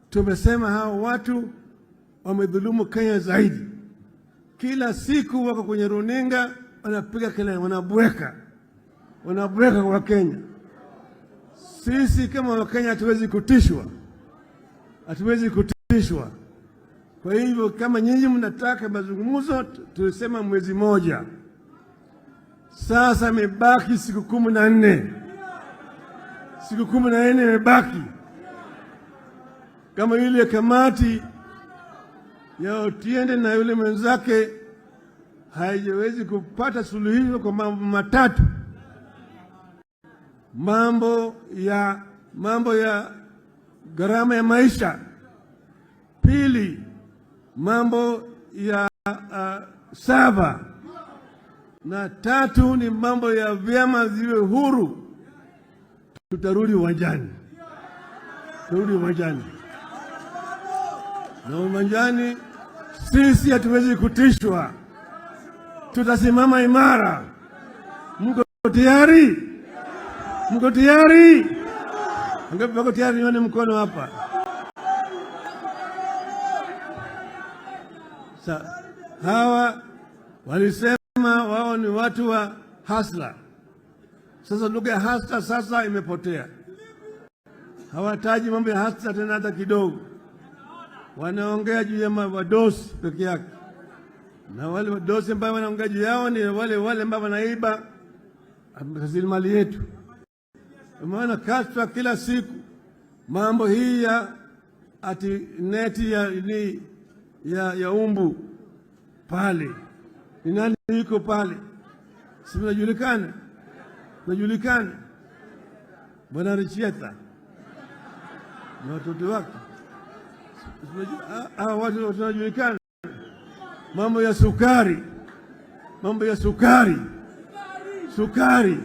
Tumesema hao watu wamedhulumu Kenya zaidi. Kila siku wako kwenye runinga wanapiga kelele, wanabweka, wanabweka kwa Kenya. Sisi kama Wakenya hatuwezi kutishwa, hatuwezi kutishwa. Kwa hivyo kama nyinyi mnataka mazungumzo, tulisema mwezi moja, sasa imebaki siku 14, siku 14 imebaki. Kama ile kamati ya Otiende na yule mwenzake haijawezi kupata suluhisho kwa mambo matatu: mambo ya gharama ya maisha, pili mambo ya server, na tatu ni mambo ya vyama ziwe huru. Tutarudi uwanjani, tutarudi uwanjani na uwanjani, sisi hatuwezi kutishwa, tutasimama imara. Mko tayari? Mko tayari? Ngapi wako tayari? Nione mkono hapa. Hawa walisema wao ni watu wa hustler. Sasa lugha ya hustler sasa imepotea, hawataji mambo ya hustler tena hata kidogo. Wanaongea juu ya wadosi peke yake, na wale wadosi ambao wanaongea juu yao ni wale wale ambao wanaiba rasilimali yetu. Maana kashfa kila siku mambo hii ya ati neti ya, ni, ya umbu pale, ni nani yuko pale? Si mnajulikana, mnajulikana, Bwana Richieta na watoto wake, hawa watu tunajulikana. Mambo ya sukari, mambo ya sukari, sukari.